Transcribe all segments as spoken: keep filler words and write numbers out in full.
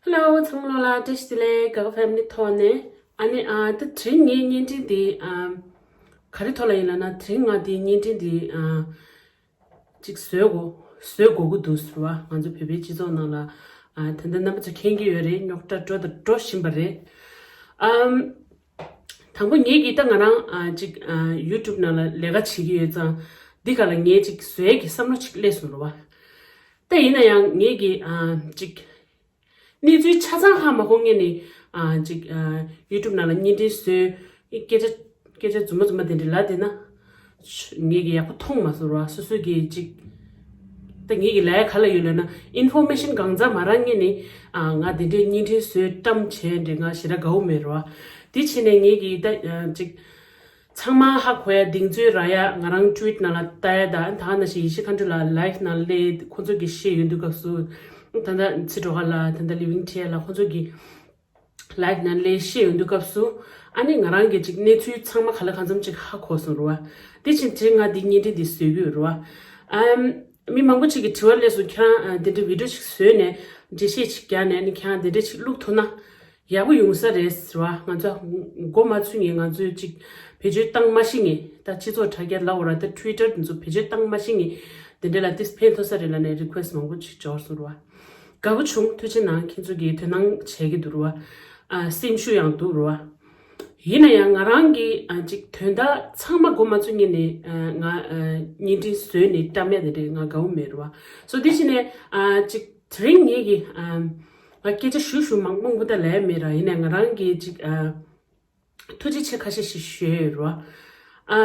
Hello ཚང་མ་ལ་བཀྲ་ཤིས་བདེ་ལེགས། དགའ་དགའ་ཕེ་མི་ལི་ཐོག་ནས། ཨ་ནི་ཨ་ད་དེ་རིང་ངའི་བརྙན་འཕྲིན་འདི་ཨ་ག་རེ་ཐོག་ལ་ཡིན་ལབ་ན། དེ་རིང་ང་འདི་བརྙན་འཕྲིན་འདི་ཨ་ཅིག་བཟོས་དགོས་བཟོས་དགོས་ཀྱི་འདུག་ཟེར་བ། ང་ཚོ་བོད་པའི་སྤྱི་ཚོགས་ནང་ལ་ཨ་ད་ལྟ་རྣམ་པ་ཚོ་མཁྱེན་གྱི་ཡོད་རེད། རྙོག་དྲ་འགྲོ་དང་འགྲོ་བཞིན་པ་རེད། ཨམ། དང་པོ་ངེད་ཀྱིས་ད་ང་རང་ཨ་ཅིག་ཨ་ཡུ་ཊུབ་ནང་ལ་ལས་ཀ་བྱེད་ཀྱི་ཡོད་ཙང་། འདི་ག་ལ་ངས་ཅིག་བཟོས་ཀྱི་བསམ་བློ་ཅིག་སླེབས་སོང་རེད་བ། ད་ཡིན་ན་ཡང་ངེད་ཀྱིས་ཨ་ཅིག་གནས་ཚུལ་ཆ་ཚང་ཧ་མ་གོ་སྔོན་ནས་ཨ་ཅིག་ཨ་ཡུ་ཊུབ་ནང་ལ་བརྙན་འཕྲིན་བཟོས། སྐད་ཆ་སྐད་ཆ་རྫུན་མ་རྫུན་མ་དེ་འདྲ་ལབ་བསྡད་ན། ངེད་ཀྱིས་ཡག་པོ་མཐོང་མ་སོང་རེད་བ། སོ་སོ་གིས་ཅིག་ད་ངེད་ཀྱི་ལས་ག་ལ་ཡོད་ལབ་ན། ཨིན་ཕོར་མེ་ཤན་གང་ཚང་མ་རག་སྔོན་ནས་ཨ་ང་དེ་འདྲའི་བརྙན་འཕྲིན་བཟོས་བཀྲམ་བྱས་འདྲ་ང་ཞེ་དྲག་དགའ་བོ་མེད་རེད་བ། དེ་བྱས་ནས་ངེད་ཀྱིས་ད་ཨ་ཅིག་ཚང་མ་ཧ་གོ་ཡ་གདེང་ཚོད་རག་ཡ་ང་རང་ཊུ་ཝིཊ་ནང་ལ་ལྟ་ཡ། ད་ད་ག་ནང་བཞིན་ཡེ་ཤེས་མཁའ་འགྲོ་ལགས་ལའིབ་ནང་སླེབས། ཁོང་ཚོ་གིས་བཤད་ཡོང་དུས་སྐབས་སུ། ད་ལྟ་ཚེ་སྒྲོལ་དཀར་ལགས། ད་ལྟ་ལི་ཝིང་ཊི་ཨེ་ལགས། ཁོང་ཚོ་གིས་ལའིབ་ནང་སླེབས་བཤད་ཡོང་དུས་སྐབས་སུ། ཨ་ནི་ང་རང་གིས་ཅིག་གནས་ཚུལ་ཚང་མ་ག་ལ་གང་འཚམ་ཅིག་ཧ་གོ་སོང་རེད་བ། དེ་བཞིན་དེ་ང་འདི་བརྙན་འཕྲིན་འདི་བཟོས་ཀྱི་ཡོད་རེད་བ། ཨམ། མི་མང་པོ་ཅིག་གིས་དྲི་བ་སླེབས་སོང་། ཁྱེད་རང་ཨ་འདི་འདྲའི་བི་ཌི་ཡོ་ཞིག་བཟོས་ནས་འགྲེལ་བཤད་ཅིག་རྒྱག་ནས། ཨ་ནི་ཁྱེད་རང་འདི་འདྲ་ཅིག་བླུག་ཐུབ་ན་ཡག་པོ་ཡོང་ས་རེད་ཟེར་བ། ང་ཚོ་མགོ་མ་ཚོས་སྔོན་ང་ཚོས་ཅིག་བེད་སྤྱོད་བཏང་མ་ཤེས་སྔོན། ད་སྤྱི་ཚོགས་དྲ་རྒྱ་ལབ་དགོས་རེད་བ། ད་ཊུ་ཝི་ཊར་འདི་ཚོ་བེད་སྤྱོད་བཏང་མ་ཤེས་སྔོན་འདི་འདྲ་ལ་དེ་ཕན་ཐོགས་ས་རེད་ལབ་ནས་རི་ཁུ་ཨེ་སི་ཊི་མང་པོ་ཅིག་འབྱོར་སོང་རེད་བ། དགའ་པོ་བྱུང་། ཐུགས་རྗེ་གནང་། ཁྱེད་ཚོ་གིས་དོ་སྣང་བྱེད་ཀྱི་འདུག་རེད་བ། ཨ་སེམས་ཤུགས་ཡང་འདུག་རེད་བ། ཡིན་ན་ཡང་ང་རང་གིས་ཨ་ཅིག་དོན་དག་ཚང་མ་མགོ་མ་ཚོས་སྔོན་ནས་ཨ་ང་ཨ་བརྙན་འཕྲིན་བཟོས་ནས་བཀྲམ་ཡ་དེ་འདྲ་ང་དགའ་བོ་མེད་རེད་བ། སོ་དེ་བྱས་ནས་ཨ་ཅིག་དེ་རིང་ངེད་ཀྱིས་ཨ་ང་སྐད་ཆ་ཞུ་ཞུ་མང་མང་པོ་ད་ལབ་ཡ་མེད་ར། ཡིན་ནའི་ང་རང་གིས་ཅིག་ཨ་ཐུགས་རྗེ་ཆེ་ཁ་ཤས་ཤིག་ཞུས་ཡོད་རེད་བ། ཨ་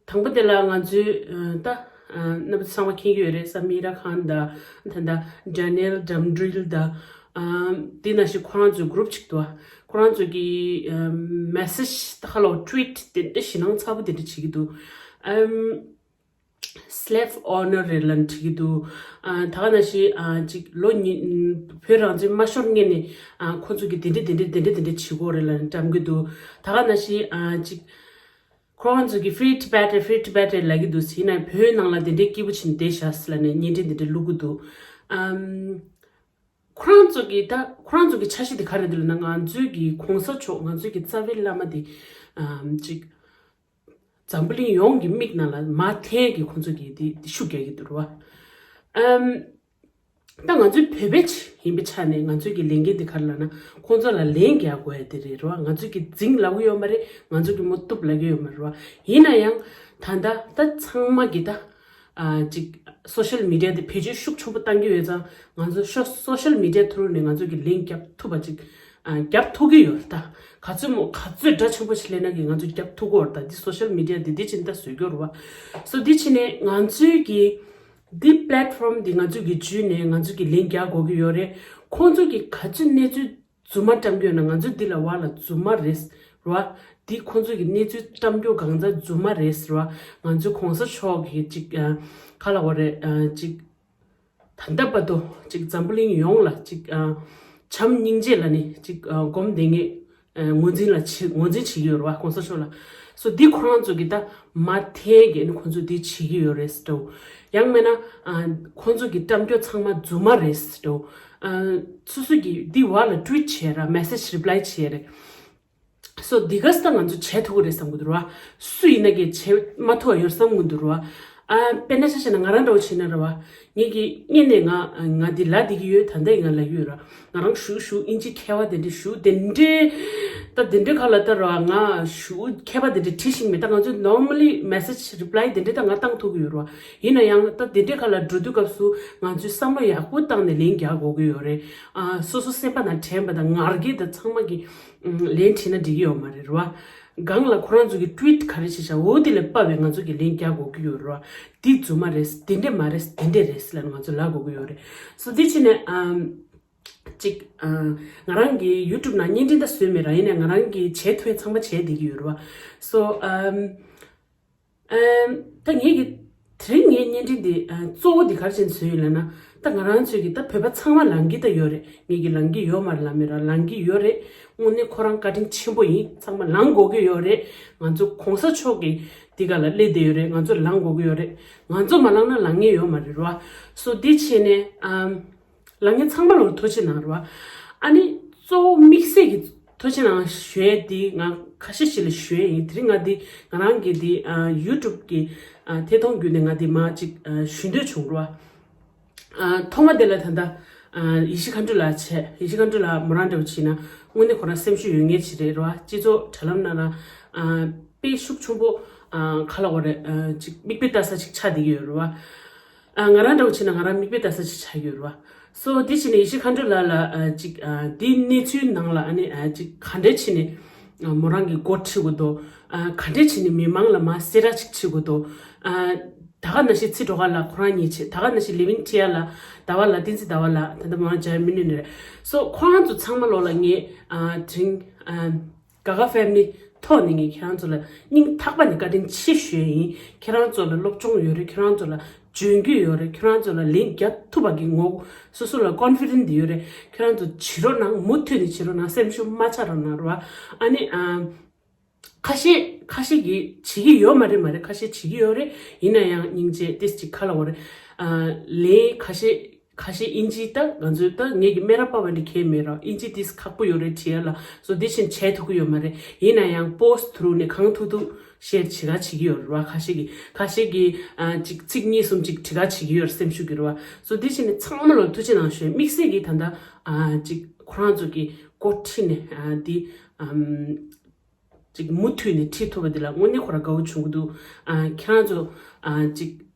དང་པོ་དེ་ལ་ང་ཚོའི་ཨ་ད་ཨ་རྣམ་པ་ཚང་མ་མཁྱེན་གྱི་ཡོད་རེད། ས་མི་ར་ཁཱན་དང་། ད་ལྟ་ཌེ་ནི་ཡལ་ཌམ་ཌི་རིལ་དང་། ཨ་དེ་ནང་བཞིན་ཁོ་རང་ཚོའི་གུ་རུབ་ཅིག་འདུག་ཁོ་རང་ཚོ་གི་ཨ་མེ་སེ་ཇི་ད་ཧ་ལོ་ཊུ་ཝིཊ་དེ་འདྲ་ཞེད་སྣང་ཚ་པོ་དེ་འདྲ་བྱེད་ཀྱི་འདུག་ཨམ། སི་ལེབ་ཨོ་ནར་རེད་ལབ་ནས་བྲིས་ཀྱི་འདུག་ཨ་ད་ག་ནང་བཞིན་ཨ་ཅིག་ལོ་ཉི་བོད་རང་བཙན་མ་ཤོར་སྔོན་ནས་ཨ་ཁོ་ཚོ་གིས་དེ་འདྲ་དེ་འདྲ་དེ་འདྲ་དེ་འདྲ་བྱེད་ཀྱི་ཡོད་རེད་ལབ་ནས་བཀྲམ་གྱི་འདུག་ད་ག་ནང་བཞིན་ཨ་ཅིག་ཁོ་རང་ཚོ་གིས་ཕི་རི་ཊི་བེཊ་རེད། ཕི་རི་ཊི་བེཊ་རེད་ལབ་ཀྱི་འདུག་ཟེར་ན། བོད་ནང་ལ་དེ་འདྲའི་སྐྱིད་པོ་བྱས་ནས་བསྡད་ཤག་ཟེར་ལབ་ནས་བརྙན་འཕྲིན་དེ་འདྲ་བླུག་གི་འདུག་ཨམ། ཁོ་རང་ཚོ་གིས་ད་ཁོ་རང་ཚོ་གི་འཆར་གཞི་དེ་ག་རེ་འདུག་ལབ་ན། ང་ཚོའི་གི་གོང་ས་མཆོག་ང་ཚོའི་གི་རྩ་བའི་བླ་མ་དེ་ཨམ་ཅིག་འཛམ་བུ་གླིང་ཡོངས་ཀྱི་མིག་ནང་ལ་མར་ཐོན་གྱི་ཁོང་ཚོ་གིས་དེ་དེ་ཤུགས་རྒྱག་གི་འདུག་རེད་བ། ཨམ། ད་ང་ཚོའི་བོད་པ་ཅིག་ཡིན་པའི་ཆ་ནས་ང་ཚོའི་གི་ལས་འགན་དེ་ག་རེ་ལབ་ན། ཁོང་ཚོ་ལ་ལན་རྒྱག་དགོས་ཡ་དེ་རེད་རེད་བ། ང་ཚོས་གི་འཛིང་ལབ་གི་ཡོད་མ་རེད། ང་ཚོས་གི་མོ་གཏུབ་ལབ་གི་ཡོད་མ་རེད་བ། ཡིན་ན་ཡང་ད་ལྟ་ད་ཚང་མ་གི་ད་ཨ་ཅིག་སོ་ཤལ་མི་ཌི་ཡ་དེ་བེད་སྤྱོད་ཤུགས་ཆེན་པོ་བཏང་གི་ཡོད་ཙང་། ང་ཚོ་ཤོ་སོ་ཤལ་མི་ཌི་ཡ་ཐུ་རུ་ནས་ང་ཚོས་གི་ལན་རྒྱབ་ཐུབ་པ་ཅིག་ཨ་རྒྱབ་ཐུབ་ཀྱི་ཡོད་རེད། ད་ག་ཚོད་མོ་ག་ཚོད་སྒྲ་ཆེན་པོ་ཞིག་སླེབས་ན་གི་ང་ཚོ་རྒྱབ་ཐུབ་ཀྱི་ཡོད་རེད། ད་འདི་སོ་ཤལ་མི་ཌི་ཡ་འདི་འདི་བྱས་ནས་ད་བཟོས་ཀྱི་ཡོད་རེད་བ། སོ་འདི་བྱས་ནས་ང་ཚོའི་གི་འདི་པི་ལེཊ་ཕོམ་འདི་ང་ཚོས་གི་བརྒྱུད་ནས་ང་ཚོས་གི་ལན་རྒྱག་དགོས་ཀྱི་ཡོད་རེད། ཁོང་ཚོས་གི་ག་ཚོད་གནས་ཚུལ་རྫུན་མ་བཀྲམ་གྱི་ཡོད་ན། ང་ཚོས་འདི་ལ་བ་ལ་རྫུན་མ་རེད་རེད་བ། འདི་ཁོང་ཚོས་གི་གནས་ཚུལ་བཀྲམ་རྒྱུ་གང་ཚང་རྫུན་མ་རེད་ཟེར་བ། ང་ཚོའི་གོང་ས་མཆོག་གིས་ཅིག་ཨ་ག་ལབ་དགོས་རེད། ཨ་ཅིག་ད་ལྟ་བར་དུ་ཅིག་འཛམ་བུ་གླིང་ཡོངས་ལ་ཅིག་ཨ་བྱམས་སྙིང་རྗེ་ལབ་ནས་ཅིག་ཨ་སྒོམ་བསྡད་མཁན་ཨ་ངོས་འཛིན་ལ་བྱེད་ངོས་འཛིན་བྱེད་ཀྱི་ཡོད་རེད་བ། གོང་ས་མཆོག་ལ། སོ་འདི་ཁོ་རང་ཚོ་གིས་ད་མར་ཐོན་གྱི་ཨ་ནི་ཁོང་ཚོས་འདི་བྱེད་ཀྱི་ཡོད་རེད་ཟེར་འདྲ་བོ། ཡང་མིན་ན་ཨ་ཁོང་ཚོ་གི་བཀྲམ་རྒྱུ་ཚང་མ་རྫུན་མ་རེད་ཟེར་འདྲ་བོ། ཨ་སོ་སོ་གིས་འདི་བ་ལ་ཊུ་ཝིཊ་བྱས་ར། མེ་སེ་ཇི་རི་པི་ལའི་བྱས་རེད། སོ་འདི་ག་ས་ད་ང་ཚོ་བྱེད་ཐུབ་ཀྱི་རེད་བསམ་གྱི་འདུག་ར་བ། སུ་ཡིན་ན་གིས་བྱེད་མ་ཐུབ་པ་ཡོད་བསམ་གྱི་འདུག་ར་བ། ཨ་དཔེར་ན་ཆ་བཞག་ན་ང་རང་འདྲ་བོ་བྱས་ན་ར་བ། ངེད་ཀྱིས་སྔོན་ནས་ང་ང་འདི་ལབ་བསྡད་ཀྱི་ཡོད། ད་ལྟ་ཡིན་ང་ལབ་ཀྱི་ཡོད་ར། ང་རང་ཞུ་ཞུ་ཨིན་ཇི་མཁས་པ་དེ་འདྲ་ཞུ་དེ་འདྲའི་ད་དེ་འདྲའི་ཁ་ལ་ད་ར་བ། ང་ཞུ་མཁས་པ་དེ་འདྲ་བྲིས་ཤིག་མེད། ད་ང་ཚོས་ནོར་མལ་ལི་མེ་སེ་ཇི་རི་པི་ལའི་དེ་འདྲའི་ད་ང་བཏང་ཐུབ་ཀྱི་ཡོད་ར་བ། ཡིན་ན་ཡང་ད་དེ་འདྲའི་ཁ་ལ་འགྲོ་དུས་སྐབས་སུ་ང་ཚོས་བསམ་བློ་ཡག་པོ་བཏང་ནས་ལན་རྒྱག་དགོས་ཀྱི་ཡོད་རེད། ཨ་སོ་སོ་སེམས་པ་ནང་དྲན་པ་དང་ངར་སྐད་དང་ཚང་མ་གི་ལན་བྲིས་ན་འགྲིག་གི་ཡོད་མ་རེད་ར་བ། སྒང་ལ་ཁོ་རང་ཚོ་གི་ཊུ་ཝིཊ་ག་རེ་བྱས་བཞག་འོ་དེ་ལ་དཔག་པའི་ང་ཚོ་གི་ལན་རྒྱག་དགོས་ཀྱི་ཡོད་རེད་བ། འདི་རྫུན་མ་རེད། དེ་འདྲས་མ་རེད། དེ་འདྲས་རེད་ལབ་ནས་ང་ཚོ་ལབ་དགོས་ཀྱི་ཡོད་རེད། སོ་འདི་བྱས་ནས་ཨམ་ཅིག་ཨ་ང་རང་གི་ཡུ་ཊུབ་ནང་བརྙན་འཕྲིན་ད་བཟོས་མེད་ར། ཡིན་ནའི་ང་རང་གི་བྱེད་ཐུབ་ཡ་ཚང་མ་བྱས་བསྡད་ཀྱི་ཡོད་རེད་བ། སོ་ཨམ། ཨམ། ད་ངེད་ཀྱི་དེ་རིང་ངའི་བརྙན་འཕྲིན་འདི་ཨ་གཙོ་བོ་འདི་ག་རེ་བྱས་ནས་བཟོས་ཡོད་ལབ་ན། ད་ང་རང་ཚོས་ཀྱི་ད་བོད་པ་ཚང་མ་ལང་གི་ད་ཡོད་རེད། ངེད་ཀྱི་ལང་གི་ཡོད་མ་རེད་ལབ་མེད་ར། ལང་གི་ཡོད་རེད། དངོས་གནས་ཁོ་རང་བཀའ་དྲིན་ཆེན་པོ་ཡིན། ཚང་མ་ལང་དགོས་ཀྱི་ཡོད་རེད། ང་ཚོ་གོང་ས་མཆོག་གི་འདི་ག་ལ་སླེབས་བསྡད་ཡོད་རེད། ང་ཚོ་ལང་དགོས་ཀྱི་ཡོད་རེད། ང་ཚོ་མ་ལང་ན་ལང་མཁན་ཡོད་མ་རེད་ར། སོ་འདི་བྱས་ནས་ཨམ། ལང་མཁན་ཚང་མ་ལ་ཐུགས་རྗེ་གནང་ར་བ། ཨ་ནི་གཙོ་བོ་དམིགས་བསལ་གྱི་ཐུགས་རྗེ་གནང་ཞུ་ཡས་འདི་ང་ཁ་ཤས་ཤིག་ལ་ཞུ་ཡས་ཡིན། དེ་རིང་ང་འདི་ང་རང་གི་འདི་ཨ་ཡུ་ཊུབ་གི་ཨ་ཐད་གཏོང་བརྒྱུད་ནས་ང་འདི་མར་ཅིག་ཨ་ཞུ་འདོད་བྱུང་རོ། ཨ་ཐོག་མ་དེ་ལ་ད་ལྟ་ཨ་ཡེ་ཤེས་མཁའ་འགྲོ་ལགས་བྱས། ཡེ་ཤེས་མཁའ་འགྲོ་ལགས་མོ་རང་འདྲ་བོ་བྱས་ན་དངོས་གནས་ཁོ་རང་སེམས་ཤུགས་ཡོད་མཁན་ཅིག་རེད་རོ། སྤྱི་ཚོགས་དྲ་ལམ་ནང་ལ་ཨ་དཔེ་ཤུགས་ཆེན་པོ་ཨ་ག་ལ་འོ་རེད། ཨ་ཅིག་མིག་དཔེ་ལྟ་ས་ཅིག་ཆགས་བསྡད་ཀྱི་ཡོད་རེད་བ། ཨ་ང་རང་འདྲ་བོ་བྱས་ན་ང་རང་མིག་དཔེ་ལྟ་ས་ཅིག་ཆགས་ཡོད་རེད་བ། སོ་དེ་བྱས་ནས་ཡེ་ཤེས་མཁའ་འགྲོ་ལགས་ལ་ཨ་ཅིག་ཨ་འདི་གནས་ཚུལ་ནང་ལ་ཨ་ནི་ཨ་ཅིག་ག་འདྲས་བྱས་ནས་ཨ་མོ་རང་གི་མགོ་ཁྲིད་དགོས་དོ། ཨ་ག་འདྲས་བྱས་ནས་མི་མང་ལ་མར་གསལ་བསྒྲགས་ཅིག་བྱེད་དགོས་དོ། ཨ་ད་ག་ནང་བཞིན་ཚེ་སྒྲོལ་དཀར་ལགས་ཁོ་རང་གཉིས་བྱས། ད་ག་ནང་བཞིན་ལི་ཝིན་ཊི་ཡ་ལགས། ཟླ་བ་ལགས། བསྟན་འཛིན་ཟླ་བ་ལགས། ད་ལྟ་མོ་རང་མཇལ་མི་ནུས་ནི་རེད། སོ་ཁོ་རང་ཚོ་ཚང་མ་ལོག་ལ་ངས་ཨ་དྲིན་ཨ་ག་ག་ཕེ་མི་ལི་ཐོག་ནས་ངས་ཁྱེད་རང་ཚོ་ལ་སྙིང་ཐག་པ་ནས་བཀའ་དྲིན་ཆེ་ཞུ་ཡས་ཡིན། ཁྱེད་རང་ཚོ་ལ་སློབ་སྦྱོང་ཡོད་རེད། ཁྱེད་རང་ཚོ་ལ་འཇོན་རྒྱུ་ཡོད་རེད། ཁྱེད་རང་ཚོ་ལ་ལན་རྒྱག་ཐུབ་པ་གི་ངོ་སོ་སོ་ལ་ཀོན་ཕི་ཌེན་ཊི་ཡོད་རེད། ཁྱེད་རང་ཚོ་བྱེད་རོགས་གནང་། མུ་མཐུད་ནས་བྱེད་རོགས་གནང་། སེམས་ཤུགས་མ་ཆག་རོགས་གནང་རོ། ཨ་ནི་ཨ་ཁ་ཤས་ཁ་ཤས་ཀྱིས་བྱེད་ཀྱི་ཡོད་མ་རེད། མ་རེད། ཁ་ཤས་བྱེད་ཀྱི་ཡོད་རེད། ཡིན་ན་ཡང་སྙིང་རྗེ་ཏིས་ཅིག་ག་ལ་འོ་རེད། ཨ་ལན་ཁ་ཤས་ཁ་ཤས་ཨིན་ཇི་ད་ང་ཚོའི་ད་ངེད་ཀྱི་སྨན་རམས་པ་བ་འདི་ཁྱད་མེད་རོ། ཨིན་ཇི་ཏིས་ཁག་པོ་ཡོད་རེད་བྲིས་ཡ་ལ། སོ་དེ་བཞིན་བྱས་ཐུབ་ཀྱི་ཡོད་མ་རེད། ཡིན་ན་ཡང་པོ་སི་ཊི་ཐུ་རུ་ནས་གང་ཐུབ་ཐུབ་ཤེར་བྱེད་ག་བྱེད་ཀྱི་ཡོད་རེད་བ། ཁ་ཤས་ཀྱིས་ཁ་ཤས་ཀྱིས་ཨ་ཅིག་ཚིག་གཉིས་གསུམ་ཅིག་བྲིས་ག་བྱེད་ཀྱི་ཡོད་རེད། སེམས་ཤུགས་ཀྱི་རེད་བ། སོ་དེ་བཞིན་ནས་ཚང་མ་ལ་ཐུགས་རྗེ་གནང་ཞུ་ཡ། དམིགས་བསལ་གྱིས་ད་ལྟ་ཨ་ཅིག་ཁོ་རང་ཚོ་གི་མགོ་ཁྲིད་ནས་ཨ་འདི་ཨམ་ཅིག་མུ་མཐུད་ནས་ཁྲིད་ཐུབ་པ་འདི་ལ་དངོས་གནས་ཁོ་རང་དགའ་བོ་བྱུང་གི་འདུག་ཨ་ཁྱེད་རང་ཚོ་ཨ་ཅིག་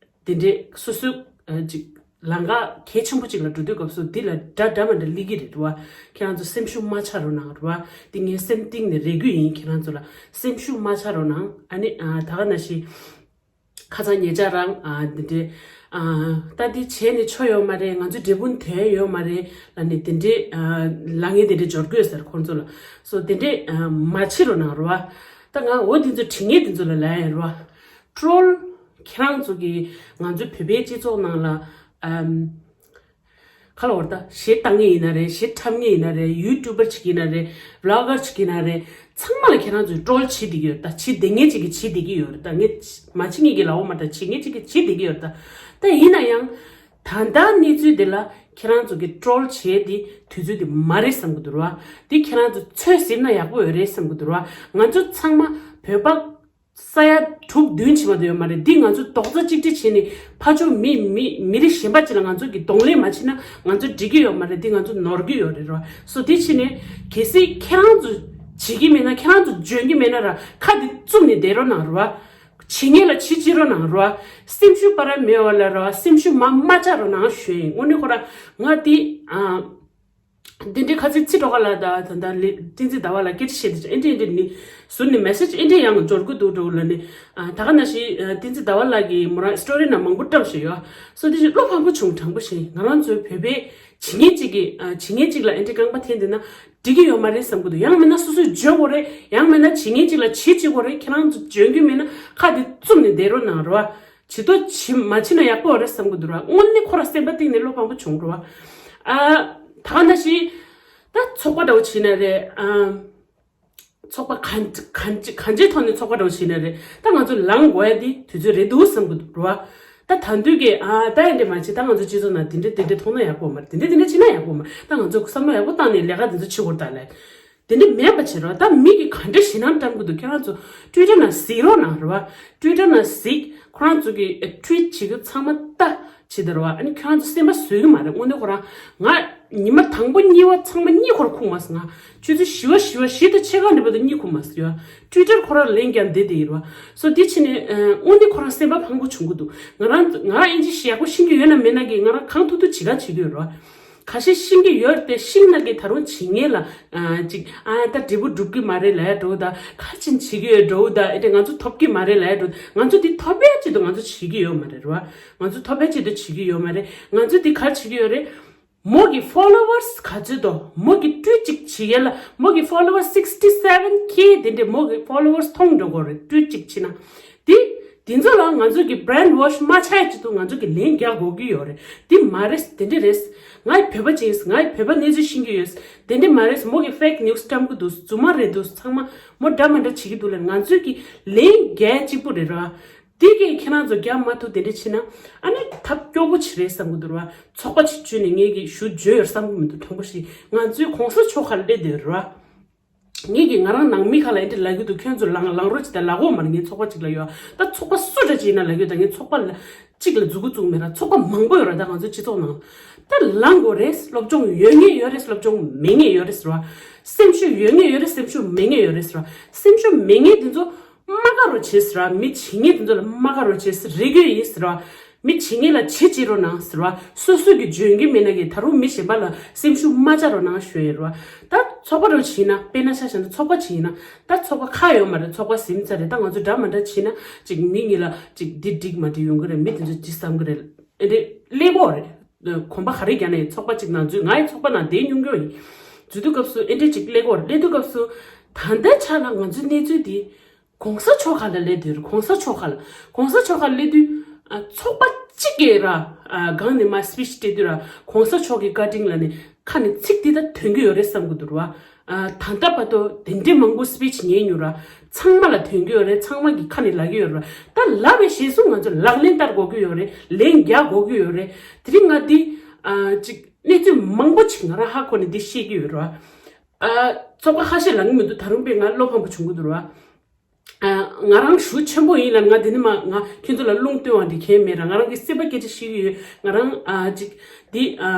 དེ་འདྲའི་སོ་སོའི་ཨ་ཅིག་ལམ་ཁ་གལ་ཆེན་པོ་ཅིག་ལ་འགྲོ་དུས་སྐབས་སུ་འདི་ལ་འདྲ་འདྲ་མ་འདྲ་སླེབས་ཀྱི་རེད་རེད་བ། ཁྱེད་རང་ཚོ་སེམས་ཤུགས་མ་ཆག་རོགས་གནང་རེད་བ། འདི་ངའི་སེམས་གཏིང་ནས་རེ་སྐུལ་ཡིན། ཁྱེད་རང་ཚོ་ལ་སེམས་ཤུགས་མ་ཆག་རོགས་གནང་། ཨ་ནི་ཨ་ད་ག་ནང་བཞིན་ཁ་སང་ཉེ་ཆར་རང་ཨ་འདི་འདྲའི་ཨ་ད་འདི་བྱས་ནས་ཆོ་ཡོད་མ་རེད། ང་ཚོའི་འབྲས་སྤུངས་དོན་ཡོད་མ་རེད་ལ་ནི་འདི་འདྲའི་ཨ་ལ་ངས་འདི་འདྲའི་འབྱོར་དགོས་ཟེར་ཁོང་ཚོ་ལ། སོ་འདི་འདྲའི་ཨ་མ་བྱེད་རོགས་གནང་རོ། ད་ང་འོ་འདི་ཚོ་དྲི་ངས་འདི་ཚོ་ལ་ལབ་ཡ་རོ། ཀྲོལ་ཁྱེད་རང་ཚོ་གིས་ང་ཚོའི་བོད་པའི་སྤྱི་ཚོགས་ནང་ལ་ཨམ་ཁ་ལ་བར་ད་གཞས་བཏང་ངེས་ཡིན་ན་རེད། གཞས་འཁྲབ་ངེས་ཡིན་ན་རེད། ཡུ་ཊུབ་པར་ཅིག་ཡིན་ན་རེད། བི་ལོག་གར་ཅིག་ཡིན་ན་རེད། ཚང་མ་ལ་ཁྱེད་རང་ཚོས་ཀྲོལ་བྱེད་བསྡད་ཀྱི་ཡོད་རེད་ད། བྱེད་བསྡད་མཁན་ཅིག་གིས་བྱེད་བསྡད་ཀྱི་ཡོད་རེད་ད། ངས་མ་བྱེད་མཁན་གྱི་ལབ་ཡོད་མ་རེད་ད། བྱེད་མཁན་ཅིག་གིས་བྱེད་བསྡད་ཀྱི་ཡོད་རེད་ད། ད་ཡིན་ན་ཡང་ད་ལྟ་གནས་ཚུལ་འདི་ལ་ཁྱེད་རང་ཚོ་གིས་ཀྲོལ་བྱེད་དེ་དུས་ཚོད་འདི་མ་རེད་བསམ་གྱི་འདུག་ར་བ། འདི་ཁྱེད་རང་ཚོ་ཚོད་ཟིན་ན་ཡག་པོ་ཡོད་རེད་བསམ་གྱི་འདུག་ར་བ། ང་ཚོ་ཚང་མ་བོད་པ་ས་ཡ་དྲུག་བདུན་ཕྱིན་པ་དེ་ཡོད་མ་རེད། འདི་ང་ཚོ་རྡོག་རྩ་གཅིག་སྒྲིལ་བྱས་ནས་ཕར་ཕྱོགས་མི་མི་མི་རིགས་གཞན་པ་ཅིག་ལ་ང་ཚོ་གིས་གདོང་ལེན་མ་བྱས་ན་ང་ཚོ་འགྲིག་གི་ཡོད་མ་རེད། འདི་ང་ཚོ་ནོར་གྱི་ཡོད་རེད་ར་བ། སོ་དེ་བྱས་ནས་གལ་སྲིད་ཁྱེད་རང་ཚོ་བྱེད་ཀྱི་མེད་ན། ཁྱེད་རང་ཚོ་འཇོན་གྱི་མེད་ན་ར་ཁ་འདི་བཙུམ་ནས་བསྡད་རོགས་གནང་ར་བ། བྱེད་ངེས་ལ་བྱེད་བྱེད་རོགས་གནང་ར་བ། སེམས་ཤུགས་པ་ར་མེད་པ་ལ་ར་བ། སེམས་ཤུགས་མ་མ་ཆག་རོགས་གནང་ཞུ་ཡིན། དངོས་གནས་ཁོ་ར་ང་འདི་ཨ། དེ་འདྲའི་ཁ་ཚིག་ཚིག་གྲོགས་ལ་ད་ད་ད་ལེ་བསྟན་འཛིན་ཟླ་བ་ལ་སྐད་ཆ་བཤད་དེ་ཨེ་འདྲ་ཨེ་འདྲ་ནི་ཟུར་ནས་མེ་སེ་ཇི་ཨེ་འདྲ་ཡང་འབྱོར་གི་འདུག་འགྲོ་ལ་ནི། ཨ་ད་ག་ནང་བཞིན་ཨ་བསྟན་འཛིན་ཟླ་བ་ལགས་ཀྱིས་མོ་རང་སི་ཊོ་རི་ནང་མང་པོ་བཀྲམ་བཞག་ཡོད། སོ་དེ་བཞིན་བློ་ཕམ་པོ་བྱུང་། དྲང་པོ་བཤད་ང་རང་ཚོའི་བོད་པའི་བྱེད་ངན་གཅིག་གིས་ཨ་བྱེད་ངན་གཅིག་ལ་ཨེ་འདྲ་རྐང་པ་འཐེན་བསྡད་ན་འགྲིག་གི་ཡོད་མ་རེད་བསམ་གི་འདུག་ཡང་མིན་ན་སོ་སོས་འཇོན་དགོས་རེད། ཡང་མིན་ན་བྱེད་ངན་གཅིག་ལ་བྱེད་བྱེད་དགོས་རེད། ཁྱེད་རང་ཚོ་འཇོན་གྱི་མེད་ན་ཁ་དེ་བཙུམ་ནས་བསྡད་རོགས་གནང་རོགས། བྱེད་དོ་བྱེད་མ་བྱེད་ན་ཡག་པོ་རེད་བསམ་གི་འདུག་ར། དངོས་གནས་ཁོ་ར་སེམས་པ་གཏིང་ནས་བློ་ཕམ་པོ་བྱུང་ར་བ། ཨ་ད་ག་ནང་བཞིན་ད་ཚོགས་པ་འདྲ་བོ་བྱས་ན་རེད། ཨ་ཚོགས་པ་གང་གང་གང་ཅིའི་ཐོག་ནས་ཚོགས་པ་འདྲ་བོ་བྱས་ན་རེད། ད་ང་ཚོ་ལངས་དགོས་ཡ་དེ་དུས་ཚོད་རེད་འདུག་བསམ་གི་འདུག་ར་བ། ད་ད་དུས་ཀྱི་ཨ་ད་ཡ་འདྲ་མ་བྱེད། ད་ང་ཚོ་སྤྱི་ཚོགས་ནང་དེ་འདྲ་དེ་འདྲ་མཐོང་ན་ཡག་པོ་མ་རེད། དེ་འདྲ་དེ་འདྲ་བྱེད་ན་ཡག་པོ་མ་རེད། ད་ང་ཚོ་བསམ་བློ་ཡག་པོ་བཏང་ནས་ལས་ཀ་དེ་ཚོ་བྱེད་དགོས་རེད་ད་ལས། དེ་འདྲ་མེད་པ་བྱེད་རོགས། ད་མི་གིས་ག་འདྲ་ཞེད་སྣང་བཀྲམ་གི་འདུག་ཁྱེད་རང་ཚོ་ཊུའི་ཊར་ནང་གཟིགས་རོགས་གནང་རོགས། ཊུའི་ཊར་ནང་གཟིགས། ཁོ་རང་ཚོ་གིས་ཨ་ཊུའིཊ་བྱེད་རྒྱུ་ཚང་མ་ལྟ་བྱེད་དེ་རོགས། ཨ་ནི་ཁྱེད་རང་ཚོ་སེམས་པ་བཟོད་ཀྱི་མ་རེད། དངོས་གནས་ཁོ་རང་ང་ཉི་མ་དང་པོ་གཉིས་པ་ཚང་མ་གཉིད་ཁོ་རང་ཁུག་མ་སོང་། ང་ཆུ་ཚོད་བཞི་པ་བཞི་པ་བཞི་དང་ཕྱེད་ཀ་འདྲ་པོ་དང་གཉིད་ཁུག་མ་སོང་། ཡ་ཊུའི་ཊར་ཁོ་རང་ལན་རྒྱག་བསྡད་དེ་ཡིན་རོགས། སོ་དེ་ཕྱིན་ནས་ཨ་དངོས་གནས་ཁོ་རང་སེམས་པ་ཕངས་པོ་བྱུང་གི་འདུག་ང་རང་ང་རང་ཨིན་ཇི་ཡག་པོ་ཤེས་ཀྱི་ཡོད་ན་མེད་ན་གི་ང་རང་གང་ཐུབ་ཐུབ་བྱེད་ག་བྱེད་ཀྱི་ཡོད་རོགས། ཁ་ཤས་ཤེས་ཀྱི་ཡོད་དེ་ཤེས་ན་གི་ད་རུང་བྱེད་ངེས་ལ་ཨ་ཅིག་ཨ་ད་འབྲས་བུ་འགྲུབ་ཀྱི་མ་རེད་ལབ་ཡ་འགྲོ་ད། ག་ཅིན་བྱེད་ཀྱི་ཡོད་འགྲོ་ད། ཨེ་དེ་ང་ཚོ་ཐོབ་ཀྱི་མ་རེད་ལབ་ཡ་འགྲོ། ང་ཚོ་འདི་ཐོབ་ཡ་ཆེད་དུ་ང་ཚོ་བྱེད་ཀྱི་ཡོད་མ་རེད་རོ། ང་ཚོ་ཐོབ་ཡ་ཆེད་དུ་བྱེད་ཀྱི་ཡོད་མ་རེད། ང་ཚོ་འདི་ག་བྱེད་ཀྱི་ཡོད་རེད། མོ་གི་ཕོ་ལོ་ཝར་སི་ག་ཚོད་དོ། མོ་གི་ཊུའིཊ་གཅིག་བྱེད་ཡ་ལ་མོ་གི་ཕོ་ལོ་ཝར་སི་སིག་སི་ཊི་སེ་བན་ཁེ་དེ་འདྲས་མོ་གི་ཕོ་ལོ་ཝར་སི་མཐོང་འགྲོ་གི་རེད། ཊུའིཊ་གཅིག་བྱེད་ན། དེ་དེ་ཚོ་ལ་ང་ཚོ་གི་བྷི་རེན་ཝོཤ་མ་ཆགས་ཡ་ཆེད་དུ་ང་ཚོ་གི་ལན་རྒྱག་དགོས་ཀྱི་ཡོད་རེད། དེ་མ་རེད། དེ་འདྲས་རེད། ང་ཡི་བོད་པ་ཅིག་ཡིན། ང་ཡི་བོད་པ་གནས་ཚུལ་ཤེས་ཀྱི་ཡོད། དེ་འདྲས་མ་རེད། མོ་གི་ཕེག་ནིའུ་སི་བཀྲམ་གི་འདུག་རྫུན་མ་རེད་འདུག་ཚང་མ་མོ་འདྲ་མ་འདྲ་བྱེད་ཀྱི་འདུག་ལ་ང་ཚོ་གི་ལན་རྒྱག་ཡ་གཅིག་པུ་རེད་ར། དེ་གས་ཁྱེད་རང་ཚོ་རྒྱབ་མ་ཐུབ་དེ་འདྲ་བྱས་ན་ཨ་ནི་ཐབས་སྐྱོ་པོ་ཅིག་རེད་བསམ་གི་འདུག་ར། ཚོགས་པ་ཅིག་བཅོས་ནས་ངས་ཀྱི་ཞུ་བརྗོད་ཡོད་བསམ་གི་མི་འདུག་དྲང་པོ་ཞིག་ང་ཚོའི་གོང་ས་མཆོག་ཁ་ལ་སླེབས་བསྡད་ཡོད་ར། ངས་ཀྱི་ང་རང་ནང་མི་ཁ་ལ་ཨེ་འདྲ་ལབ་ཀྱི་འདུག་ཁྱོད་ཚོ་ལང་ལང་རོགས་ཅིག་དང་ལབ་དགོས་མ་རེད། ངའི་ཚོགས་པ་གཅིག་ལ་ཡོད་ད་ཚོགས་པ་སུ་འདྲ་ཅིག་ཡིན་ན་ལབ་ཀྱི་ད་ངའི་ཚོགས་པ་ལ་གཅིག་ལ་འཛུགས་སྐུ་བཙུགས་མེད་ར། ཚོགས་པ་མང་པོ་ཡོད་ར། ད་ང་ཚོའི་སྤྱི་ཚོགས་ནང་ད་ལང་དགོས་རེད། སློབ་སྦྱོང་ཡོད་ངེས་ཡོད་རེད། སློབ་སྦྱོང་མེད་ངེས་ཡོད་རེད་ཟེར་བ། སེམས་ཤུགས་ཡོད་ངེས་ཡོད་རེད། སེམས་ཤུགས་མེད་ངེས་ཡོད་རེད་ཟེར་བ། སེམས་ཤུགས་མེད་ངེས་དེ་ཚོ་མ་དགའ་རོགས་བྱེད་ཟེར་བ། མི་བྱེད་ངེས་དེ་ཚོ་ལ་མ་དགའ་རོགས་བྱེད་ཟེར་རེ་དགོས་ཡིན་ཟེར་བ། མི་བྱེད་ངེས་ལ་བྱེད་བྱེད་རོགས་གནང་ཟེར་བ། སོ་སོ་གི་འཇོན་གི་མེད་ན་གི་ད་རུང་མི་གཞན་པ་ལ་སེམས་ཤུགས་མ་ཆག་རོགས་གནང་ཞུ་ཡི་རེད་བ། ད་ཚོགས་པ་རོགས་བྱེད་ན་དཔེར་ན་ཆ་བཞག་ན་ཚོགས་པ་བྱེད་ཡིན་ན་ད་ཚོགས་པ་ཁག་ཡོད་མ་རེད། ཚོགས་པ་ཟིན་ཚར་རེད། ད་ང་ཚོ་འདྲ་མ་འདྲ་བྱེད་ན་ཅིག་མི་གཉིས་ལ་ཅིག་འདི་འགྲིག་མ་འགྲིག་ཡོང་གི་རེད། མི་དེ་ཚོ་ཅི་བསམ་གི་རེད། ཨེ་འདྲ་སླེབས་ཀྱི་ཡོད་རེད། གོམ་པ་ག་རེ་རྒྱག་ན་ཡང་ཚོགས་པ་གཅིག་ནང་འཛུལ། ང་ཡི་ཚོགས་པ་ནང་བསྡད་མྱོང་གི་ཡོད་ཡིན། འཛུལ་དུས་སྐབས་སུ་ཨེ་འདྲ་གཅིག་སླེབས་ཀྱི་ཡོད་རེད། སླེབས་དུས་སྐབས་སུ་ད་ལྟའི་ཆ་ལ་ང་ཚོའི་གནས་ཚུལ་འདི་གོང་ས་མཆོག་ཁ་ལ་སླེབས་བསྡད་ཡོད་རེད། གོང་ས་མཆོག་ཁ་ལ། གོང་ས་མཆོག་ཁ་ལ་སླེབས་དུས་ཨ་ཚོགས་པ་གཅིག་གིས་ར་ཨ་སྒང་ནས་མར་སི་པི་ཆི་སྤྲད་དུས་ར་གོང་ས་མཆོག་གི་བཀའ་དྲིན་ལ་ནི་ཁ་ནས་ཚིག་འདི་ད་ཐོན་གྱི་ཡོད་རེད་བསམ་གྱི་འདུག་ར། ཨ་ད་ལྟ་བར་དུ་དེ་འདྲའི་མང་པོ་སི་པི་ཆི་ཉན་མྱོང་ར། ཚང་མ་ལ་ཐོན་གྱི་ཡོད་རེད། ཚང་མ་གི་ཁ་ནས་ལབ་ཀྱི་ཡོད་རེད། ད་ལབ་པའི་རྗེས་སུ་ང་ཚོ་ལག་ལེན་བསྟར་དགོས་ཀྱི་ཡོད་རེད། ལན་རྒྱག་དགོས་ཀྱི་ཡོད་རེད། དེ་རིང་ང་འདི་ཨ་ཅིག་གནས་ཚུལ་མང་པོ་ཅིག་ང་རང་ཧ་གོ་ནས་འདི་བཤད་ཀྱི་ཡོད་རེད། ཨ་ཚོགས་པ་ཁ་ཤས་ལབ་ཀྱི་མི་འདུག་ད་རུང་དཔེ་ང་བློ་ཕམ་པོ་བྱུང་གི་འདུག་ར། ཨ་ང་རང་ཞུ་ཆེན་པོ་ཡིན་ལ་ང་འདི་ནི་མ་ང་ཁྱོད་ཚོ་ལ་རླུང་བཏོན་བ་འདི་གང་ཡང་མེད་ར། ང་རང་གི་སེམས་པ་སྐད་ཆ་བཤད་ཀྱི་ཡོད། ང་རང་ཨ་ཅིག་འདི་ཨ་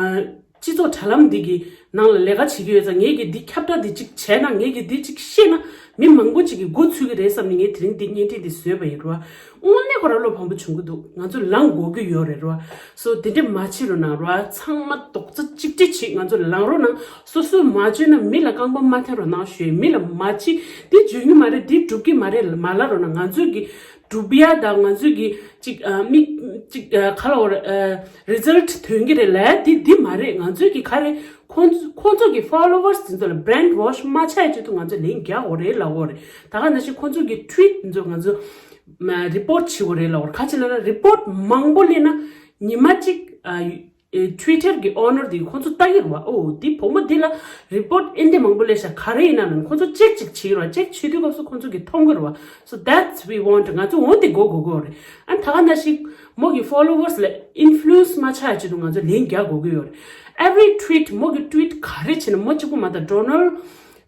སྤྱི་ཚོགས་དྲ་ལམ་འདི་གི་ནང་ལ་ལས་ཀ་བྱེད་ཀྱི་ཡོད་ཙང་ངས་ཀྱི་འདི་ཁྱབ་བསྒྲགས་འདི་ཅིག་བྱས་ན་ངས་ཀྱི་འདི་ཅིག་བཤད་ན་མི་མང་པོ་ཅིག་གི་མགོ་ཚོས་ཀྱི་རེད་བསམ་ནས་ངས་དེ་རིང་འདི་བརྙན་འཕྲིན་འདི་བཟོས་པ་ཡིན་ར། དངོས་གནས་ཁོ་རང་བློ་ཕམ་པོ་བྱུང་གི་འདུག་ང་ཚོ་ལངས་དགོས་ཀྱི་ཡོད་རེད་ར། སོ་དེ་འདྲ་མ་བྱེད་རོགས་གནང་ར། ཚང་མ་རྡོག་རྩ་གཅིག་སྒྲིལ་བྱེད། ང་ཚོ་ལངས་རོགས་གནང་། སོ་སོས་མ་བྱས་ན་མི་ལ་རྐང་པ་མ་འཐེན་རོགས་གནང་ཞུ་ཡས། མི་ལ་མ་བྱེད་འདི་འཇོན་གྱི་མ་རེད། འདི་འགྲུབ་ཀྱི་མ་རེད་མ་ལབ་རོགས་གནང་། ང་ཚོས་ཀྱི་སྒྲུབ་ཡ་དང་ང་ཚོས་ཀྱི་ཅིག་ཨ་མི་ཅིག་ཨ་ག་ལ་བར་ཨ་རི་ཛལ་ཊི་ཐོན་གྱི་རེད་ལབ་ཡ་འདི་འདི་མ་རེད། ང་ཚོས་ཀྱི་ག་རེ་ཁོང་ཁོང་ཚོ་གི་ཕོ་ལོ་ཝར་སི་འདི་ཚོ་ལ་བྷི་རེན་ཝོཤ་མ་ཆགས་ཡ་ཆེད་དུ་ང་ཚོས་ལན་རྒྱག་དགོས་རེད་ལབ་དགོས་རེད། ད་ག་ནང་བཞིན་ཁོང་ཚོ་གི་ཊུ་ཝིཊ་འདི་ཚོ་ང་ཚོ་མ་རི་པོར་ཊི་བྱེད་དགོས་རེད་ལབ་དགོས་རེད། ག་ཅི་ལབ་ན་རི་པོར་ཊི་མང་པོ་སླེབས་ན་ཉི་མ་གཅིག་ཨ། ཨེ་ཊུ་ཝི་ཊར་གི་ཨོ་ནར་དེ་ཁོང་ཚོ་ལྟ་གི་རེད་བ། ཨོ་དེ་བུ་མོ་འདི་ལ་རི་པོར་ཊི་ཨེ་འདྲ་མང་པོ་སླེབས་ཤག་ག་རེ་ཡིན་ན་ལབ་ན་ཁོང་ཚོ་ཅེག་ཅིག་བྱེད་ཀྱི་རེད་བ། ཅེག་བྱེད་དུས་སྐབས་སུ་ཁོང་ཚོ་གིས་མཐོང་གི་རེད་བ། So that's we want. ང་ཚོ་འོ་དེ་དགོས་དགོས་དགོས་རེད། ཨ་ད་ག་ནང་བཞིན་མོ་གི་ཕོ་ལོ་ཝར་སི་ལ་ཨིན་ཕུ་ལུ་ཨེན་སི་མ་ཆགས་ཡ་ཆེད་དུ་ང་ཚོ་ལན་རྒྱག་དགོས་ཀྱི་ཡོད་རེད། Every tweet མོ་གི་ཊུ་ཝིཊ་ག་རེ་བྱས་ན་མོ་གཅིག་པུ་མ་གཏོགས་ཌོ་ནལ་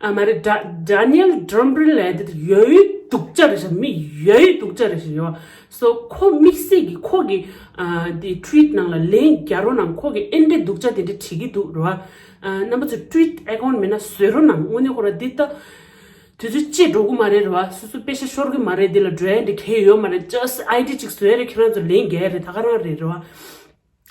ཨ་མ་རེད། ཌ་ཌ་ནི་ཡལ་ཊམ་རི་ལབ་ཡ་དེ་ཡོད་ཡོད་སྡུག་ཅག་རེད་ཤག་མི་ཡོད་ཡོད་སྡུག་ཅག་རེད་ཤག་ཡོད། སོ་ཁོ་དམིགས་བསལ་གྱི་ཁོ་གི་ཨ་དེ་ཊུ་ཝིཊ་ནང་ལ་ལན་རྒྱག་རོགས་གནང་། ཁོ་གི་ཨེ་འདྲའི་སྡུག་ཅག་དེ་འདྲ་བྲིས་ཀྱི་འདུག་རེད་བ། ཨ་རྣམ་པ་ཚོ་ཊུ་ཝིཊ་ཨེ་ཀའུན་ཊི་མེད་ན་བཟོས་རོགས་གནང་། དངོས་གནས་ཁོ་ར་འདི་ལྟ་དུས་ཚོད་ཅིག་འགྲོ་གི་མ་རེད་རེད་བ། སོ་སོ་པེ་ཤ་ཤོར་གི་མ་རེད། འདི་ལ་འགྲོ་ཡ་འདི་གང་ཡང་ཡོད་མ་རེད། ཇ་སི་ཊི་ཨའི་ཌི་ཅིག་བཟོས་རེད། ཁྱེད་རང་ཚོ་ལན་རྒྱག་ཡ་རེད། ད་ག་རང་རེད་རེད་བ།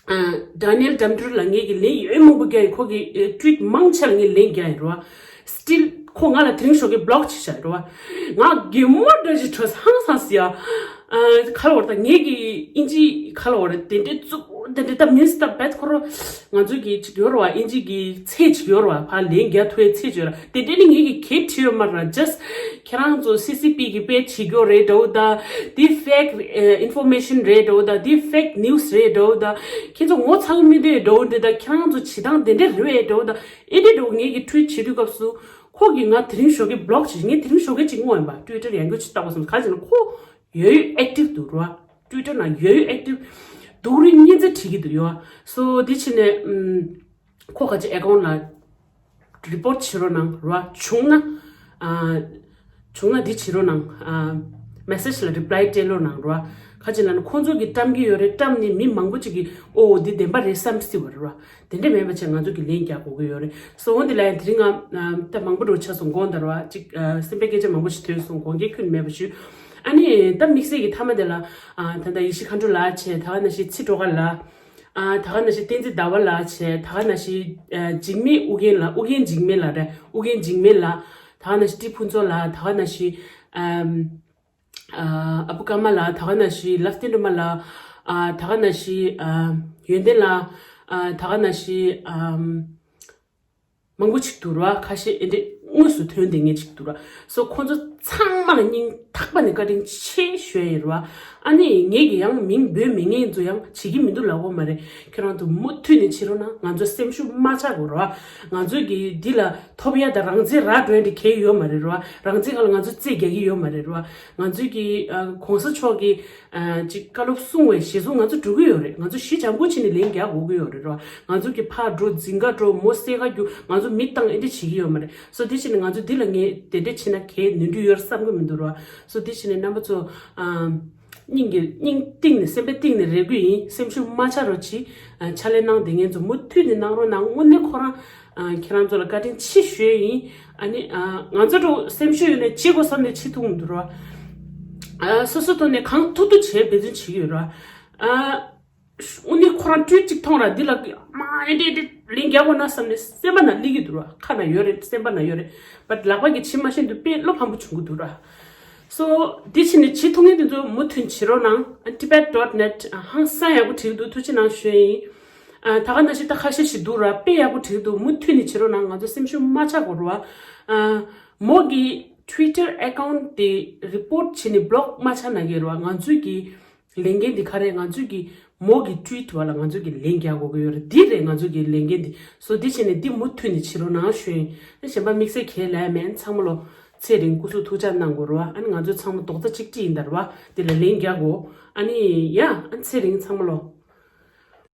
ཨ་ཌ་ནི་ཡལ་ཊམ་རི་ལ་ངས་ཀྱི་ལན་ཡོད་མང་པོ་རྒྱག་ཡིན། ཁོ་གི་ཨེ་ཊུ་ཝིཊ་མང་ཆེ་ལ་ངས་ལན་རྒྱག་ཡིན་རེད་བ། སི་ཊིལ་ཁོ་ང་ལ་དེ་རིང་ཞོགས་ཀས་བྷི་ལོག་བྱས་བཞག་རེད་བ། ང་གད་མོ་འདྲ་ཞིག་བྲོས་ཧང་སངས་སི་ཡ། ཨ་ག་ལ་བར་ད་ངས་ཀྱི་ཨིན་ཇི་ག་ལ་བར་དེ་འདྲའི་བཙུགས་དེ་འདྲའི་ད་མིན་སི་ད་བེད་ཁོ་རོ་ང་ཚོའི་གི་ཅིག་ཡོད་རེད་བ། ཨིན་ཇི་གི་ཚད་ཅིག་ཡོད་རེད་བ། ཕར་ལན་རྒྱག་ཐུབ་ཡའི་ཚད་ཅིག་ཡོད་རེད། དེ་འདྲའི་ནི་ངས་ཀྱི་གད་བྲིས་ཡོད་མ་རེད། ཇ་སི་ཊི་ཁྱེད་རང་ཚོ་སི་སི་པི་གི་པེ་ཇི་བྱེད་རྒྱུ་རེད་འདྲ་བོ་ད། འདི་ཕེག་ཨིན་ཕོར་མེ་ཤན་རེད་འདྲ་བོ་ད། འདི་ཕེག་ནིའུ་སི་རེད་འདྲ་བོ་ད། ཁྱེད་ཚོ་ངོ་ཚ་གི་མི་འདུག་འདྲ་བོ་འདི་ད། ཁྱེད་རང་ཚོ་བྱེད་སྟངས་དེ་འདྲ་རེད་འདྲ་བོ་ད། ཨེ་འདྲ་འདྲ་བོ་ངས་ཀྱི་ཊུ་ཝིཊ་བྱེད་དུས་སྐབས་སུ་ཁོ་གིས་ང་དེ་རིང་ཞོགས་ཀས་བྷི་ལོག་བྱས། ངས་དེ་རིང་ཞོགས་ཀས་ཅིག་བསྔོ་ཡིན་པ། ཊུ་ཝི་ཊར་ཡང་སྐྱར་ཅིག་བལྟ་དགོས་བསམ། ག་ཅི་ན་ཁོ་ཡོད་ཡོད་ཨེག་ཊིབ་འདུག་རེད་བ། ཊུ་ཝི་ཊར་ནང་ཡོད་ཡོད་ཨེག་ཊིབ་སྡུག་རུས་སྙིང་རྩ་བྲིས་ཀྱི་འདུག་ཡོད། སོ་དེ་ཕྱིན་ནས་ཨམ། ཁོ་ག་ཅི་ཨེ་ཀའུན་ཊི་ལ་རི་པོར་ཊི་བྱེད་རོགས་གནང་ར། བྱུང་ན་ཨ། བྱུང་ན་འདི་བྱེད་རོགས་གནང་། ཨ། མེ་སེ་ཇི་ལ་རི་པ་ལའི་སྤྲད་རོགས་གནང་ར། ག་ཅི་ལབ་ན་ཁོང་ཚོ་གིས་བཀྲམ་གྱི་ཡོད་རེད། བཀྲམ་ནས་མི་མང་པོ་ཅིག་གིས་ཨོ་འདི་བདེན་པ་རེད་བསམ་སྲིད་པ་རེད་ར། དེ་འདྲ་མེད་པ་བྱས་ང་ཚོ་གིས་ལན་རྒྱག་དགོས་ཀྱི་ཡོད་རེད། སོ་འོ་འདི་ལ་ཡང་དེ་རིང་ང་ད་མང་པོ་འགྲོ་ཆགས་སོང་། དགོངས་དག་ར་ཅིག་ཨ། སེམས་པའི་སྐད་ཆ་མང་པོ་ཞིག་ཐོན་སོང་། དགོངས་འགལ་ཁྱོན་མེད་པ་ཞུ། ཨ་ནི་ད་དམིགས་བསལ་གྱི་མཐའ་མ་དེ་ལ་ཨ། ད་ལྟ་ཡེ་ཤེས་མཁའ་འགྲོ་ལགས་བྱས། ད་ག་ནང་བཞིན་ཚེ་སྒྲོལ་དཀར་ལགས། ཨ། ད་ག་ནང་བཞིན་བསྟན་འཛིན་ཟླ་བ་ལགས་བྱས། ད་ག་ནང་བཞིན་ཨ། འཇིགས་མེད་ཨུ་རྒྱན་ལགས། ཨུ་རྒྱན་འཇིགས་མེད་ལགས་རེད། ཨུ་རྒྱན་འཇིགས་མེད་ལགས། ད་ག་ནང་བཞིན་ཏི་ཕུན་ཚོགས་ལགས། ད་ག་ནང་བཞིན་ཨམ། ཨ། ཨ་བུ་ཀརྨ་ལགས། ད་ག་ནང་བཞིན་ལབ་བསྟན་སྒྲོལ་མ་ལགས། ཨ། ད་ག་ནང་བཞིན་ཨ། ཡོན་ཏན་ལགས། ཨ། ད་ག་ནང་བཞིན་ཨམ། མང་པོ་ཅིག་འདུག་ར། ཁ་ཤས་ཨེ་འདྲས་དངོས་སུ་ཐོན་བསྡད་མཁན་ཅིག་འདུག་ར། སོ་ཁོང་ཚོ་ཚང་མ་ལ་སྙིང་ཐག་པ་ནས་བཀའ་དྲིན་ཆེ་ཞུ་ཡ་ཡིན་ར། ཨ་ནི་ངས་ཀྱི་ཡང་མིང་འབོད་མེད་མཁན་ཚོ་ཡང་བྱེད་ཀྱི་མི་འདུག་ལབ་དགོས་མ་རེད། ཁྱེད་རང་ཚོ་མུ་མཐུད་ནས་བྱེད་རོགས་གནང་། ང་ཚོ་སེམས་ཤུགས་མ་ཆག་དགོས་ར། ང་ཚོས་ཀྱི་འདི་ལ་ཐོ། ཐོབ་ཡ་དང་རང་བཙན་རག་འགྲོ་ཡ་འདི་གལ་ཡོད་མ་རེད་རོ། རང་བཙན་སྒང་ལ་ང་ཚོ་རྩོད་རྒྱག་གི་ཡོད་མ་རེད་རོ། ང་ཚོའི་གི་ཨ་གོང་ས་མཆོག་གི་ཨ་ཅིག་བཀའ་སློབ་གསུང་བའི་གཞི་བཟུང་ང་ཚོ་འགྲོ་གི་ཡོད་རེད། ང་ཚོ་གཞི་བྱང་བུ་ཕྱིན་ནས་ལན་རྒྱག་དགོས་ཀྱི་ཡོད་རེད་རོ། ང་ཚོ་གི་ཕར་འགྲོ་འཛིང་ག་འགྲོ་མོ་བསད་ག་རྒྱུག་ང་ཚོ་མི་བཏང་ཨེ་འདྲ་བྱེད་ཀྱི་ཡོད་མ་རེད། སོ་དེ་བྱས་ནས་ང་ཚོ་འདི་ལ་ངས་དེ་འདྲ་བྱས་ན་གལ་ནུས་འདུག་ཡོད་བསམ་གི་མི་འདུག་རོ། སོ་དེ་བྱས་ནས་རྣམ་པ་ཚོ་ཨ། སྙིང་གི་སྙིང་གཏིང་ནས་སེམས་པའི་གཏིང་ནས་རེ་སྐུལ་ཡིན། སེམས་ཤུགས་མ་ཆག་རོགས་གྱིས། ཨ་ཕྱག་ལས་གནང་བསྡད་མཁན་ཚོ་མུ་མཐུད་ནས་གནང་རོགས་གནང་། དངོས་གནས་ཁོ་རང་ཨ་ཁྱེད་རང་ཚོ་ལ་བཀའ་དྲིན་ཆེ་ཞུ་ཡིན། ཨ་ནི་ཨ་ང་ཚོ་འགྲོ་སེམས་ཤུགས་ཡོད་ནས་བྱེད་དགོས་བསམ་ནས་བྱེད་ཐུབ་མི་འདུག་རོ། ཨ་སོ་སོ་ཐོག་ནས་གང་ཐུབ་ཐུབ་བྱེད་འབད་བརྩོན་བྱེད་ཀྱི་ཡོད་རོ། ཨ་དངོས་གནས་ཁོ་རང་བཀྲུས་གཅིག་མཐོང་ར་འདི་ལ་མ་ཨེ་འདྲེ་འདྲེ་ལན་རྒྱག་དགོས་ན་བསམ་ནས་སེམས་པ་ན་སླེབས་ཀྱི་འདུག་རོ། ཁ་ན་ཡོད་རེད། སེམས་པ་ན་ཡོད་རེད། བཊ་ལག་པ་གིས་བྱེད་མ་ཤེས་དུས་དཔེ་བློ་ཕམ་པོ་བྱུང་གི་འདུག་རོ། སོ། འདི་ཕྱིན་ནས་བྱེད་ཐུབ་མཁན་དེ་ཚོ་མུ་མཐུད་བྱེད་རོགས་གནང་། tibet dot net ཧང་སང་ཡག་པོ་བྲིས་འདུག་ཐུགས་རྗེ་གནང་ཞུ་ཡིན། ཨ་ད་ག་ནང་བཞིན་ད་ཁ་ཤས་ཤིག་འདུག་ར། དཔེ་ཡག་པོ་བྲིས་འདུག་མུ་མཐུད་ནས་བྱེད་རོགས་གནང་། ང་ཚོ་སེམས་ཤུགས་མ་ཆག་དགོས་ར། ཨ་མོ་གི་Twitter account དེ་report བྱས་ནས་block མ་ཆག་ན་གི་ར། ང་ཚོའི་གི་ལས་འགན་འདི་ག་རེ། ང་ཚོས་ཀྱི་མོ་གི་tweet བ་ལ་ང་ཚོས་ཀྱི་ལན་རྒྱག་དགོས་ཀྱི་ཡོད་རེད། འདི་རེད་ང་ཚོས་ཀྱི་ལས་འགན་འདི། སོ་འདི་བྱས་ནས་འདི་མུ་མཐུད་ནས་བྱེད་རོགས་གནང་ཞུ་ཡིན། ཨ་གཞན་པ་དམིགས་བསལ་གྱི་ལན་མེད། ཚང་མ་ལོ་ཚེ་རིང་སྐུ་གཟུགས་ཐུགས་ཅག་གནང་དགོས་རེད་བ། ཨ་ནི་ང་ཚོས་ཚང་མ་རྡོག་རྩ་གཅིག་སྒྲིལ་ཡིན་ད་རེད་བ། འདི་ལ་ལན་རྒྱག་དགོས། ཨ་ནི་ཡ་ཨ་ཚེ་རིང་ཚང་མ་ལོ།